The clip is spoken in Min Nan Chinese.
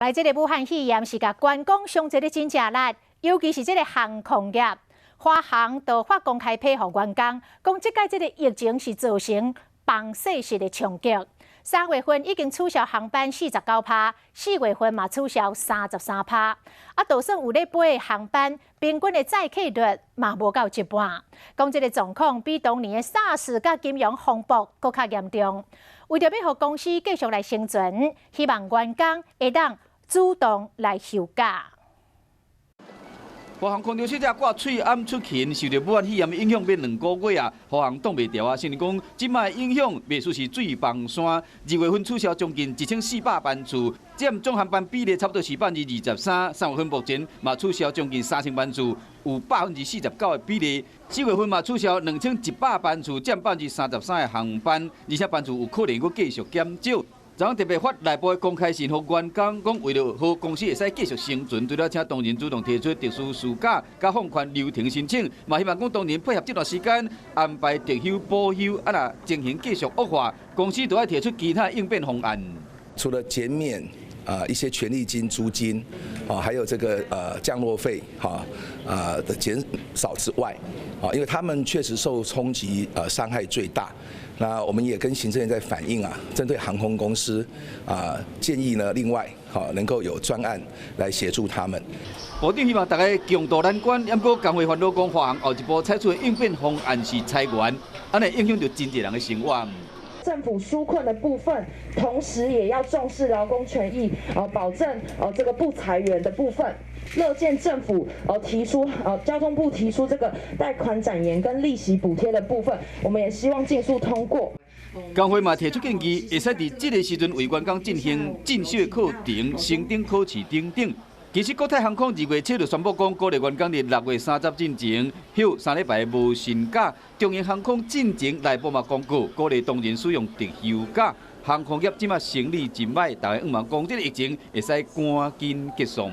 來，這个武漢肺炎是共觀光傷濟咧真食力，尤其是這个航空業，華航就發公開批予員工，講這擺這个疫情是造成崩勢式的衝擊。3月份已經取消航班49%，4月份嘛取消33%。啊，就算有咧飛的航班，平均的載客率嘛無到一半。講這个狀況比當年的薩士佮金融風暴閣較嚴重。為著欲予公司繼續來生存，希望員工會當主動來休假。華航空中小姐掛喙罨出勤，受著武漢肺炎影響欲2個月啊，華航擋袂牢啊，甚至講這擺影響袂輸是水崩山。2月份取消將近1400班次，佔總航班比例差不多是23%。3月份目前嘛取消將近3000班次，有49%的比例。4月份嘛取消2100班次，佔33%的航班，而且班次有可能閣繼續減少。昨昏特別發內部的公開信予員工，講為著予公司會使繼續生存，除了請同仁主動提出特殊事假、佮放寬流程申請，嘛希望講同仁配合這段時間安排特休補休，啊若情形繼續惡化，公司都愛提出其他應變方案。除了減免啊一些權利金、租金，啊還有這個降落費，哈啊的減少之外，啊因為他們確實受衝擊，傷害最大。那我們也跟行政院在反映啊，針對航空公司啊，建議呢，另外好能夠有專案來協助他們。部長希望大家共渡難關，毋過工會煩惱講，華航後一步採取的應變方案是裁員，按呢影響著真濟人的生活。政府紓困的部分，同時也要重視勞工權益，保證這個不裁員的部分。樂見政府提出，交通部提出這個貸款展延跟利息補貼的部分，我們也希望盡速通過。工會嘛提出建議，會使佇這个時陣為員工進行進修課程、升等考試等等。其實國泰航空2月7日宣布講，鼓勵員工佇6月30進前休3禮拜無薪假。長榮航空進前內部嘛公告，鼓勵同仁使用特休假。航空業這馬生意真䆀，大家向望講這个疫情會使趕緊結束。